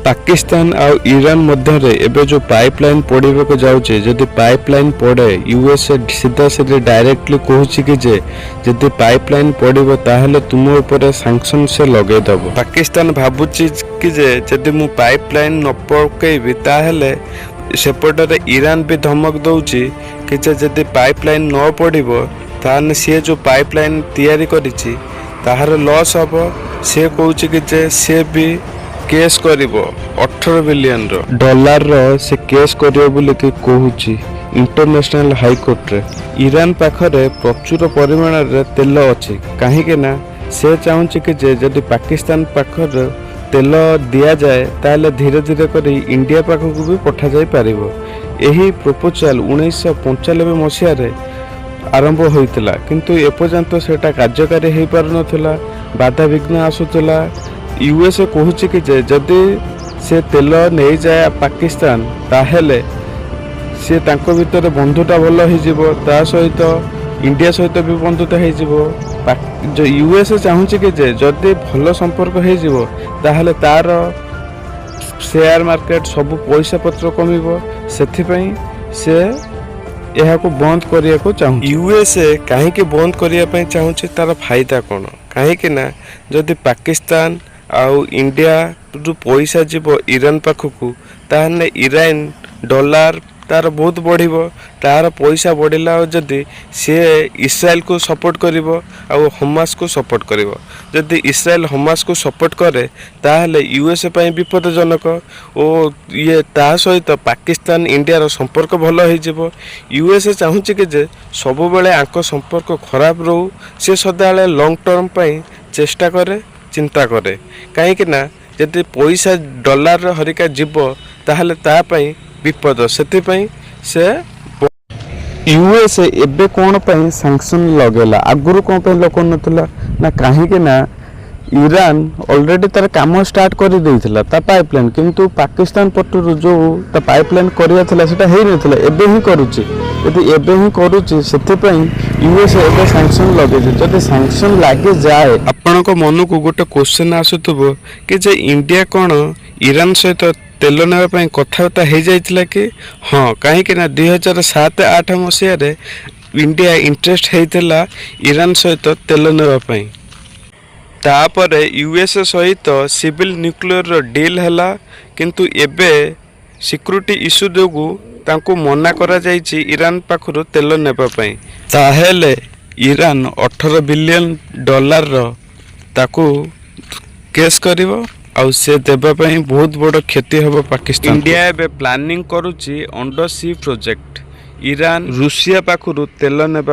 ପାକିସ୍ତାନ ଆଉ ଇରାନ ମଧ୍ୟରେ ଏବେ ଯେଉଁ ପାଇପ୍ ଲାଇନ୍ ପଡ଼ିବାକୁ ଯାଉଛି, ଯଦି ପାଇପ୍ ଲାଇନ୍ ପଡ଼େ, ୟୁଏସଏ ସିଧା ସିଧି ଡାଇରେକ୍ଟଲି କହୁଛି କି ଯେ ଯଦି ପାଇପ୍ ଲାଇନ୍ ପଡ଼ିବ, ତାହେଲେ ତୁମ ଉପରେ ସାଙ୍କସନ୍ ସେ ଲଗେଇଦେବ। ପାକିସ୍ତାନ ଭାବୁଛି କି ଯେ ଯଦି ମୁଁ ପାଇପ୍ ଲାଇନ୍ ନ ପକେଇବି, ତାହେଲେ ସେପଟରେ ଇରାନ ବି ଧମକ ଦେଉଛି କି ଯେ ଯଦି ପାଇପ୍ ଲାଇନ୍ ନ ପଡ଼ିବ, ତାହେଲେ ସିଏ ଯେଉଁ ପାଇପ୍ ଲାଇନ୍ ତିଆରି କରିଛି ତାହାର ଲସ୍ ହେବ। ସିଏ କହୁଛି କି ଯେ ସିଏ ବି କେସ୍ କରିବ, 18 ବିଲିୟନର ଡଲାରର ସେ କେସ୍ କରିବ ବୋଲିକି କହୁଛି ଇଣ୍ଟରନ୍ୟାସନାଲ ହାଇକୋର୍ଟରେ। ଇରାନ ପାଖରେ ପ୍ରଚୁର ପରିମାଣରେ ତେଲ ଅଛି, କାହିଁକି ନା ସେ ଚାହୁଁଛି କି ଯେ ଯଦି ପାକିସ୍ତାନ ପାଖରେ ତେଲ ଦିଆଯାଏ, ତାହେଲେ ଧୀରେ ଧୀରେ କରି ଇଣ୍ଡିଆ ପାଖକୁ ବି ପଠାଯାଇ ପାରିବ। ଏହି ପ୍ରପୋଜାଲ 1995 ମସିହାରେ ଆରମ୍ଭ ହୋଇଥିଲା, କିନ୍ତୁ ଏପର୍ଯ୍ୟନ୍ତ ସେଇଟା କାର୍ଯ୍ୟକାରୀ ହୋଇପାରୁନଥିଲା, ବାଧାବିଘ୍ନ ଆସୁଥିଲା। ୟୁଏସଏ କହୁଛି କି ଯେ ଯଦି ସେ ତେଲ ନେଇଯାଏ ପାକିସ୍ତାନ, ତାହେଲେ ସେ ତାଙ୍କ ଭିତରେ ବନ୍ଧୁତା ଭଲ ହେଇଯିବ, ତା ସହିତ ଇଣ୍ଡିଆ ସହିତ ବି ବନ୍ଧୁତା ହେଇଯିବ। ଯୋଉ ୟୁଏସଏ ଚାହୁଁଛି କି ଯେ ଯଦି ଭଲ ସମ୍ପର୍କ ହେଇଯିବ, ତାହେଲେ ତାର ସେୟାର ମାର୍କେଟ ସବୁ ପଇସା ପତ୍ର କମିବ। ସେଥିପାଇଁ ସେ ଏହାକୁ ବନ୍ଦ କରିବାକୁ ଚାହୁଁଛି। ୟୁଏସଏ କାହିଁକି ବନ୍ଦ କରିବା ପାଇଁ ଚାହୁଁଛି? ତାର ଫାଇଦା କ'ଣ? କାହିଁକି ନା ଯଦି ପାକିସ୍ତାନ ଆଉ ଇଣ୍ଡିଆରୁ ପଇସା ଯିବ ଇରାନ ପାଖକୁ, ତାହେଲେ ଇରାନ ଡଲାର ତାର ବହୁତ ବଢ଼ିବ। ତାର ପଇସା ବଢ଼ିଲା, ଆଉ ଯଦି ସିଏ ଇସ୍ରାଏଲକୁ ସପୋର୍ଟ କରିବ ଆଉ ହମାସକୁ ସପୋର୍ଟ କରିବ। ଯଦି ଇସ୍ରାଏଲ ହମାସକୁ ସପୋର୍ଟ କରେ, ତାହେଲେ ୟୁଏସଏ ପାଇଁ ବିପଦଜନକ ଓ ଇଏ ତା ସହିତ ପାକିସ୍ତାନ ଇଣ୍ଡିଆର ସମ୍ପର୍କ ଭଲ ହେଇଯିବ। ୟୁଏସଏ ଚାହୁଁଛି କି ଯେ ସବୁବେଳେ ୟାଙ୍କ ସମ୍ପର୍କ ଖରାପ ରହୁ। ସେ ସଦାବେଳେ ଲଙ୍ଗ ଟର୍ମ ପାଇଁ ଚେଷ୍ଟା କରେ, ଚିନ୍ତା କରେ, କାହିଁକି ନା ଯଦି ପଇସା ଡଲାର ହରିକା ଯିବ, ତାହେଲେ ତା ପାଇଁ ବିପଦ। ସେଥିପାଇଁ ସେ ୟୁଏସଏ ଏବେ କ'ଣ ପାଇଁ ସାଙ୍କସନ୍ ଲଗେଇଲା, ଆଗରୁ କ'ଣ ପାଇଁ ଲଗାଉନଥିଲା ନା, କାହିଁକି ନା ଇରାନ ଅଲରେଡ଼ି ତାର କାମ ଷ୍ଟାର୍ଟ କରିଦେଇଥିଲା ତା ପାଇପଲାଇନ୍, କିନ୍ତୁ ପାକିସ୍ତାନ ପଟରୁ ଯେଉଁ ତା ପାଇପଲାଇନ୍ କରିବା ଥିଲା, ସେଟା ହେଇନଥିଲା। ଏବେ ହିଁ କରୁଛି। ଯଦି ଏବେ ହିଁ କରୁଛି, ସେଥିପାଇଁ ୟୁଏସଏ ଏବେ ସାଙ୍କସନ୍ ଲଗେଇଛି। ଯଦି ସାଙ୍କସନ୍ ଲାଗିଯାଏ, ଆପଣଙ୍କ ମନକୁ ଗୋଟେ କ୍ୱେଶ୍ଚନ୍ ଆସୁଥିବ କି ଯେ ଇଣ୍ଡିଆ କ'ଣ ଇରାନ ସହିତ ତେଲ ନେବା ପାଇଁ କଥାବାର୍ତ୍ତା ହେଇଯାଇଥିଲା କି? ହଁ, କାହିଁକି ନା 2007-8 ମସିହାରେ ଇଣ୍ଡିଆ ଇଣ୍ଟରେଷ୍ଟ ହେଇଥିଲା ଇରାନ ସହିତ ତେଲ ନେବା ପାଇଁ। ତାପରେ ୟୁଏସଏ ସହିତ ସିଭିଲ ନ୍ୟୁକ୍ଲିୟରର ଡିଲ୍ ହେଲା, କିନ୍ତୁ ଏବେ ସିକ୍ୟୁରିଟି ଇସ୍ୟୁ ଯୋଗୁଁ ତାଙ୍କୁ ମନା କରାଯାଇଛି ଇରାନ ପାଖରୁ ତେଲ ନେବା ପାଇଁ। ତାହେଲେ ଇରାନ 18 ବିଲିୟନ ଡଲାରର ତାକୁ କେସ୍ କରିବ ଆଉ ସେ ଦେବା ପାଇଁ ବହୁତ ବଡ଼ କ୍ଷତି ହେବ ପାକିସ୍ତାନ। ଇଣ୍ଡିଆ ଏବେ ପ୍ଲାନିଂ କରୁଛି under C project Iran Russia ପାଖରୁ ତେଲ ନେବା